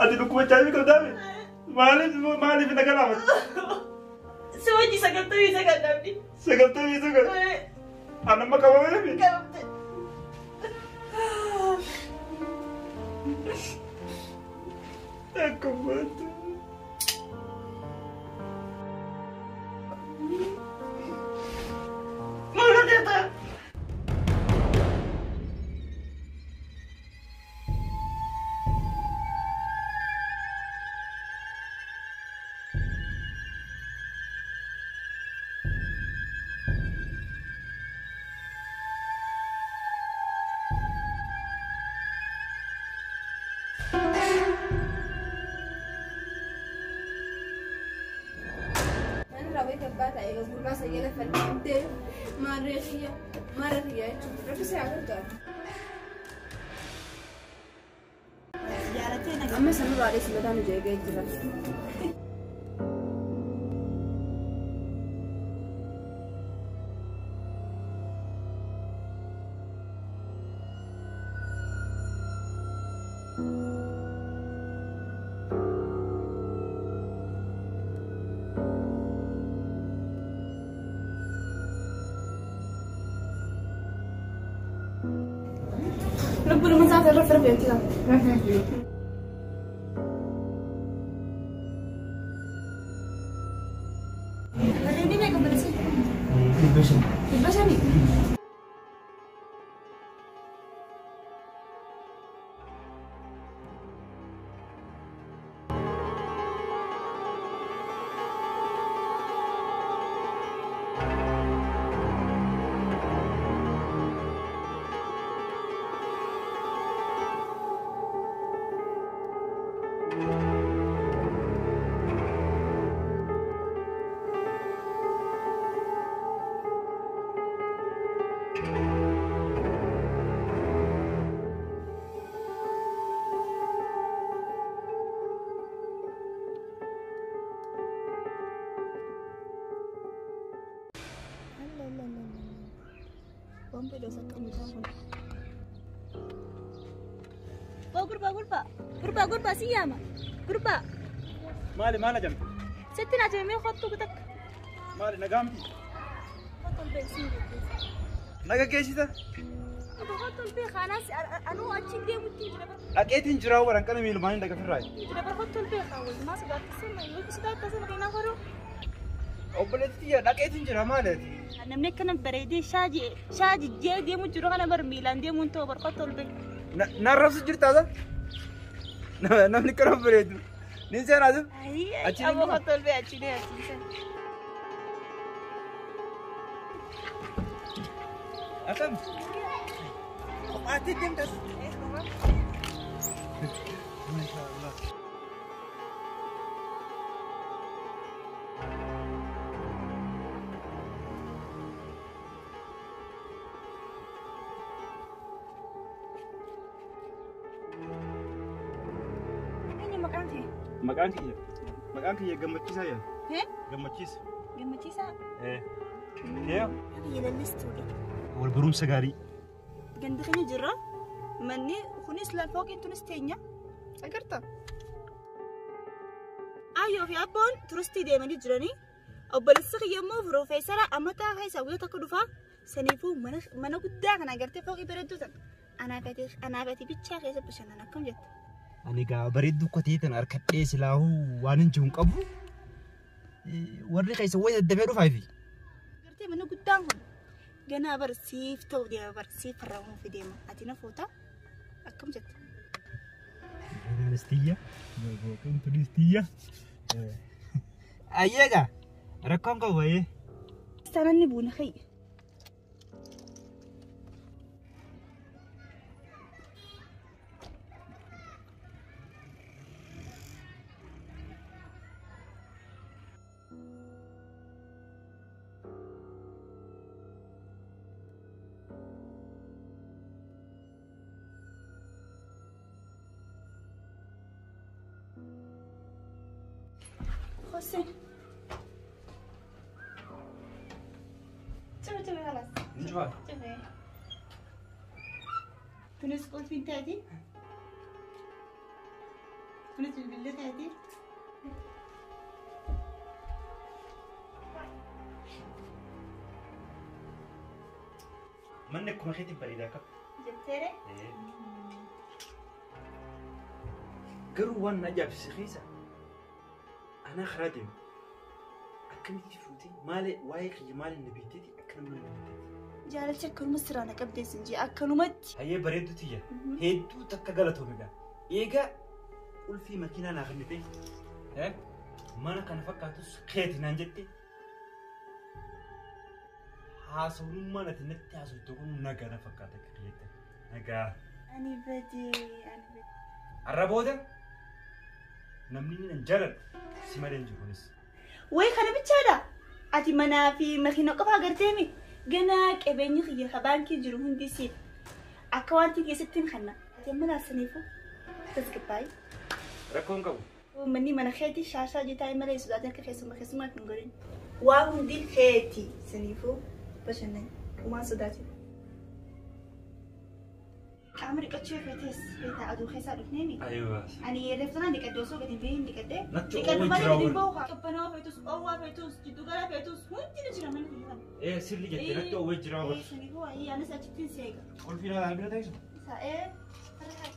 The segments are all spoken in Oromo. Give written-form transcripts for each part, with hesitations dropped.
Ati dhukkuba HIV qabdaa? Maaliif na galaafatte? Si wajji 99 namni. 99? Ani amma qabameefi? Qabamte. Akka baatu. Maal godheeta? Amma sanurraalee simataa nu jeeqee jira. Lubbu lama isaa irra firfee jira. Bareedni meeqa barreesse? 500. 500? Gurbaa gurbaa gurbaa si yaama gurbaa. Maali maal ajamte? Sitti na ajamee kottu takka. Maali nagaa miti? Kottu ol beeksisu. Naga geessisa? Kottu ol beekaa anaas anuu achiin deemutti jira. Dhaqeetiin jiraa waran kana miilumaan hin dhaqafirraa. Jira bar kottu ol beekaa wal maa sodaachisee yoo sodaachisee maqinaa godhu. Obboleetti tiyya dhaqeetiin jira maali? Namni akkana bareedee shaajijjee deemu jiru kana bar miilaan deemuun ta'u bar kottu ol beekaa. Narrabsu jirtaa sa? Namni kana bareedu. Ni seenaa jiru? Achi aboo kottu ol bee achi dee achi seen. Akkam? Kophaatti deemtas. Maashaallah. Maqaan kee? Maqaan kiyya. Maqaan kiyya Gammachiisaa jedhama. Hee? Gammachiisa. Gammachiisaa? Ee. Kee? Yelallistuudha. Wal barumsa gaarii. Gandi keenya jirra. Manni kunis fooqiin tunis teenya. Agartaa? Ayyoo fi abboon turistii deemanii jiranii. Obboleessi kiyya immoo piroofeesara amataa keessa guyyaa tokko dhufaa. Saniifuu mana guddaa kana agartee fooqii bareedduu sana. Anaaf ati bichaa keessa bashannan akkam jetta? Ani gaa bareedduu kotee tan harkadhee silaahuu waan hin jiru hin qabu. Warri keessa wayi daddafee dhufaafi. Gartee manni guddaan kun ganaa bar siif ta'u deema bar siif farramuuf deema. Ati na fuuta akkam jetta? Kanaanis tiyya. Fooqiin tunis tiyya. Ayyeegaa rakkoon qabu baay'ee. Sananni buuna kayya. حسين شوفي شوفي خلاص نشوفها شوفي تونس قلت فين تاتي Kunis bilbilli keeti. Manni akkuma keetiin bareedaa qaba. Jetteere? Garuu waan na ajaa'ibsiise keessa anaa karaa deemu akkamitti fuutee maali waa'ee kiyya maali na beekteeti akka namni na beekteeti. Jaalalchi akkanuma sirraa na qabdeessin jee akkanumatti. Hayyee bareeddu tiyya hedduu takka galatoomidha. Egaa qulfii makiinaa naa kennite mana kana fakkaatus keeti naan jette haasawummaan ati natti haasoftu kun nagaa na fakkaata akka kiyyatte nagaa. Ani badee ani badee. Arra booda namni nan jaaladhu si malee hin jiru kunis. Wayi kana bichaadha. Ati manaa fi makiina qofa agarteemi. Ganaa qabeenyi kiyya ka baankii jiru hundi siif. Akka wanti keessatti hin kanna. Ati amma laasaniifu tasgabbaayi. Rakkoo hin qabu. Manni mana keeti shaashaa jetaa malee sodaatin akka keessuma keessumaa hin godhin. Waa hundi keeti saniifuu bashannan waan sodaatin. Qaama dhiqachuu yoo feetes feetaa aduu keessaa dhufneemi. Ayiwa. Ani reefsanaan dhiqadde osoo gadi hin bahin dhiqadde. Natti Dhiqaddu oowwee malee jira gadi hin oowwan. bahu haa. Qabbanaa'aa feetus, oowwaa feetus, jiddu gala feetus hundi ni jira mana kiyya kana. Ee sirri jettee natti oowwee jira oowwan. Saniifuu ayi anis achittiin seega. Qulfii naa bira teessu. Isa ee har'a.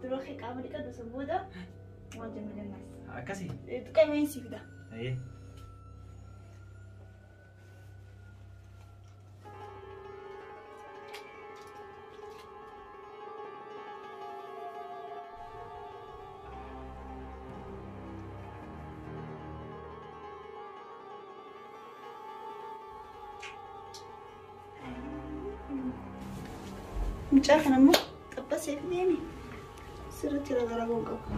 Duroo kee qaama dhiqaddu san booda waan jennu jennaas. Akkasii. Tuqameen si fida. Hayyee. Mucaa kana immoo xabbasee fideemi. Sirriitti ragaraguu qabu.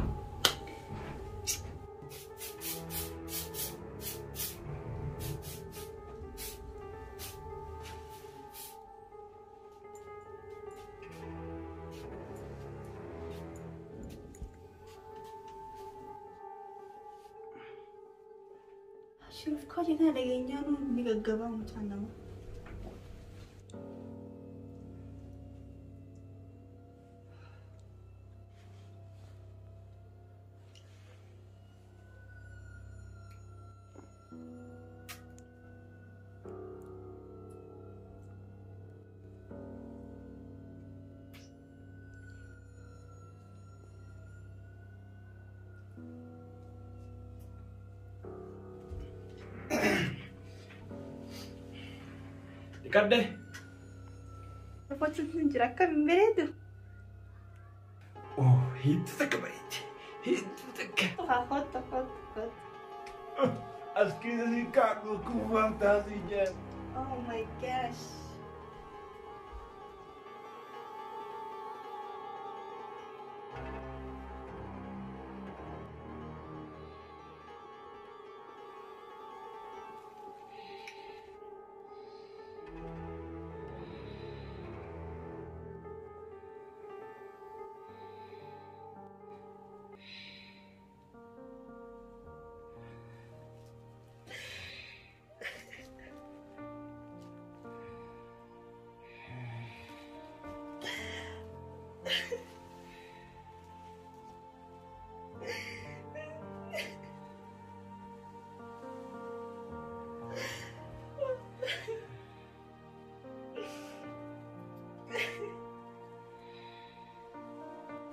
Shurufkaa kana dhageenyaan ni gaggabaa mucaan namaa. Dhiqadde. Raffachuun hin jira akka hin bareedu. Oh hedduu takka bareeddi. Hedduu takka. Haa kottu kottu kottu. As keessa si kaadhu kuufaan taasii jira. Oh my gosh.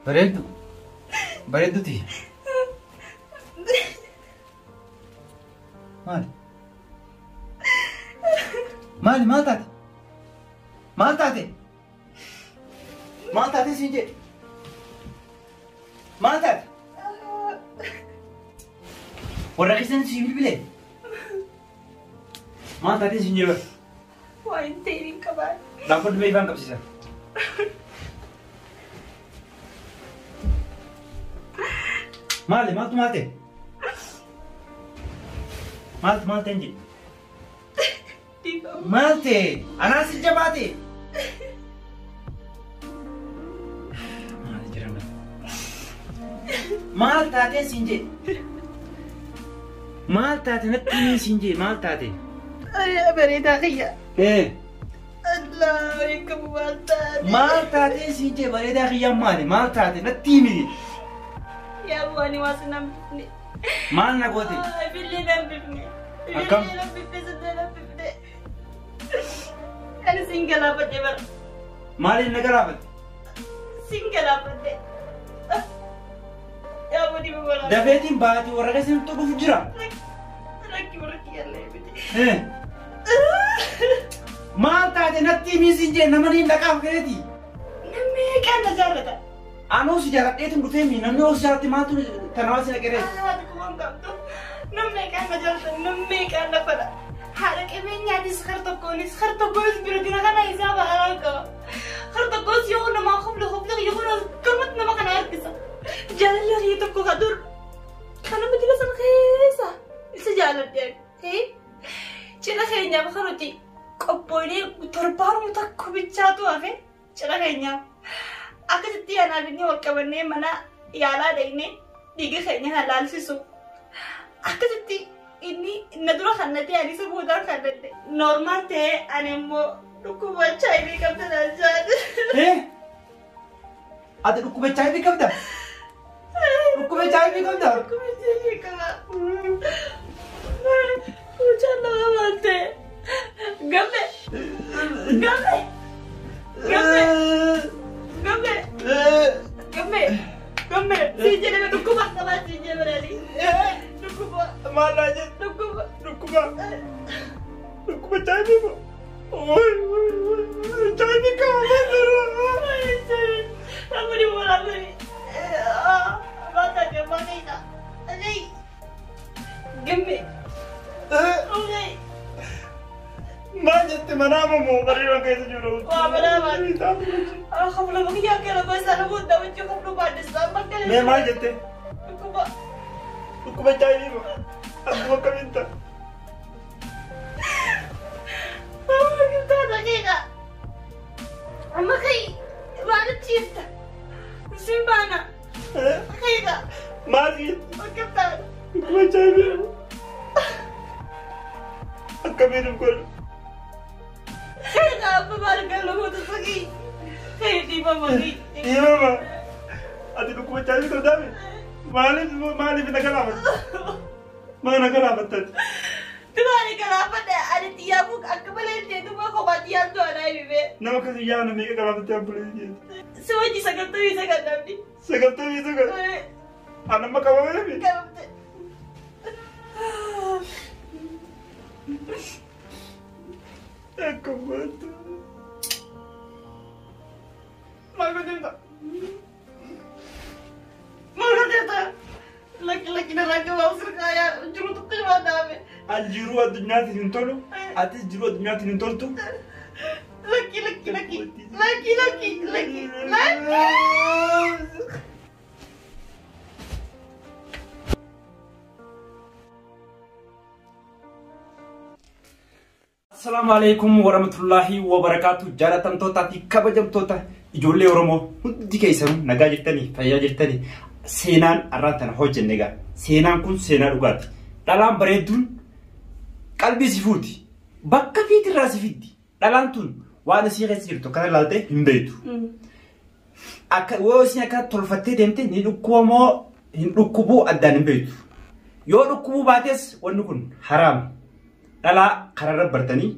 Bareeddu. Bareedduti. Maali? Maali maal taate? Maal taate? Maal taate siin jedhe? Maal taate? Warra keessan si bilbilee? Maal taate siin jedhe? Waa hin ta'in hin qabaan. Dhaabbadhu mee ifaan qabsiisa. Maali maaltu maal ta'e? Maaltu maal ta'e hin jedhe? Maal ta'e? Anaa si jabaate? Maali jiran? Maal taatee siin jedhe? Maal taate natti himi siin jedhe maal taate? Bareedaa kiyya. Ee. Maal taatee siin jee bareedaa kiyyaan maali? Maal taate natti himi. Yaa bu'anii waa si nan bifne. Maal na goote? Billee nan bifne. Akkam? Billee nan bifne siddee nan bifne. Ani siin galaafadhe bara. Maaliin na galaafatte? Siin galaafadhe. Yaa bu'anii babalaa. Dafeetiin baatii warra keessatti dhufu jira. Rakki warra kiyyaallee miti. Maal taate natti himi siin jee nama niin dhaqaaf keeti. Namni kan na jaallata. Anuu si jaaladheetiin dhufee mi namni oo si jaalatti maaltu tanawaa si naqeree? Haati kuban qabdu. Namni kan na jaallata namni kan na fedha. Haadha qabeenyaatis har tokkoonis har tokkoonis bira dina kana isaa ba'aa qaba. Har tokkoos yoo namaa hubli hubli yoo gamatti nama kana harkisa. Jaalalli hiyya tokko ka dur. Kana majila sana keessa isa jaaladheen. Cina keenyaaf kan nuti qophoonee torbaanuma tokko bichaatu hafe cina keenyaaf. Akkasitti anaaf inni wal qabannee mana yaalaa dhaqnee dhiiga keenya kan laalsisu. Akkasitti inni na dura kannatee ani isa boodaan kannadhe. Normaal ta'ee ani immoo dhukkuba HIV qabda naan jaadhe. Ati dhukkuba HIV qabda? Dhukkuba HIV qabda? Dhukkuba HIV qaba. Mucaan nama maal ta'e? Gamme! Gamme! Gamme! Gamme! Gamme! Gamme! Siin jedhame dhukkuba qabaa siin jedhame. Dhukkuba. Maal naa jedhe? Dhukkuba. Dhukkuba. Dhukkuba HIV moo? Oy oy oy HIV qaba. Namni waraabani. Maata jabaa ta'e. Gamme. Maal jette manaa moo bareedaa keessa jiru? Waa manaa maal? Xabla baqiyyaa kana baasaan booda wajjin xabla baadhisaa bakka. Mee maal jette? Dhukkuba. Dhukkuba HIV moo? Akkuma akkamiin ta'a? Gibtaa daqiiqa. Amma kai maalitti jirta? Siin baana. Daqiiqa. Maal Akkam ta'a? Dhukkuba HIV moo? Akkamiin godhu? Daqiiqa amma maal galuu sakii. Kai dhiibama kii. Dhiibama. Ati dhukkuba HIV qabdaa? Maaliif maaliif na galaafatte? Maa na galaafatte? Dubaani galaafadhe ani xiyyaafuu akka malee ta'e duba kophaa xiyyaan du'anaa himee. Nama akkasii yaa nama meeqa galaafatte abbulee jeeti? Si wajji 99 namni. 99? Ani amma qabameefi? Qabamte. Akka baatu. Maal godheeta? Maal godheeta? Lakki lakki narraa qabaa sirkaa yaa jiru tokko nama dhaame. An jiruu addunyaatiin hin tolu, atis jiruu addunyaatiin hin toltu. Lakki lakki lakki lakki lakki lakki lakki. Assalaamu alaikum warahmatullahi wabarakatuh. Jaalatamtootaa fi kabajamtoota ijoollee Oromoo hundi keessanuu nagaa jirtanii fayyaa jirtanii seenaan har'aan tana hojjenne egaa. Seenaan kun seenaa dhugaati. Dhalaan bareedduun qalbii si fuuti. Bakka fiitirraa si fiddi. Dhalaan tun waan isii keessa jirtu akkana ilaalte hin beektu. Akka yoo isin akka tolfattee deemte ni dhukkuba moo hin dhukkubuu addaan hin beektu. Yoo dhukkubuu baates wanni kun haraama. Dhalaa kararra bartanii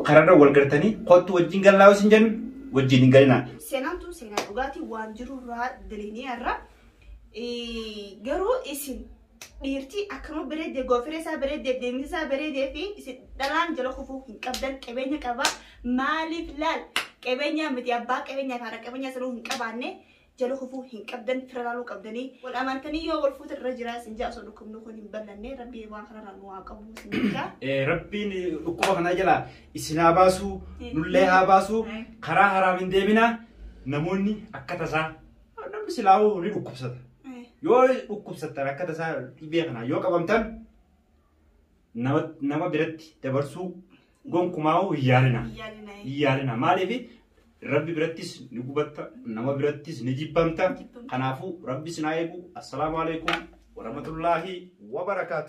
kararra wal gartanii kottu wajjin gallaa yoo isin jennu wajjin hin galinaa. Seenaan tun seenaa dhugaatii waan jiru irraa dalagnee irra garuu isin dhiirtii akkanuma bareeddee goofiree isaa bareeddee deemni isaa bareeddee fi isin dhalaan jala kufuu hin qabdan qabeenya qabaa maaliif laal qabeenya miti abbaa qabeenyaa fi haadha qabeenyaa sanuu hin qabaanne jala kufuu hin qabdan fira laaluu qabdanii wal amantanii yoo wal fuuta irra jiraa isin jaa osoo dhukkubni kun hin ballanne rabbii waan kanarraa nu haa qabu isin jaa. Rabbiin dhukkuba kana jalaa isin haa baasu nullee haa baasu karaa haraam hin deemina namoonni akka tasaa namni silaa'uu ni dhukkubsata. Yoo dhukkubsattan akka tasaa dhibee kana yoo qabamtan nama biratti dabarsuu gonkumaa'uu hin yaalina. Hin yaalina. Maaliif Rabbi birattis ni gubatta, nama birattis ni jibbamta. Kanaafuu Rabbi isin haa eegu. Assalaamu alaikum warahmatullaahi wabarakaatu.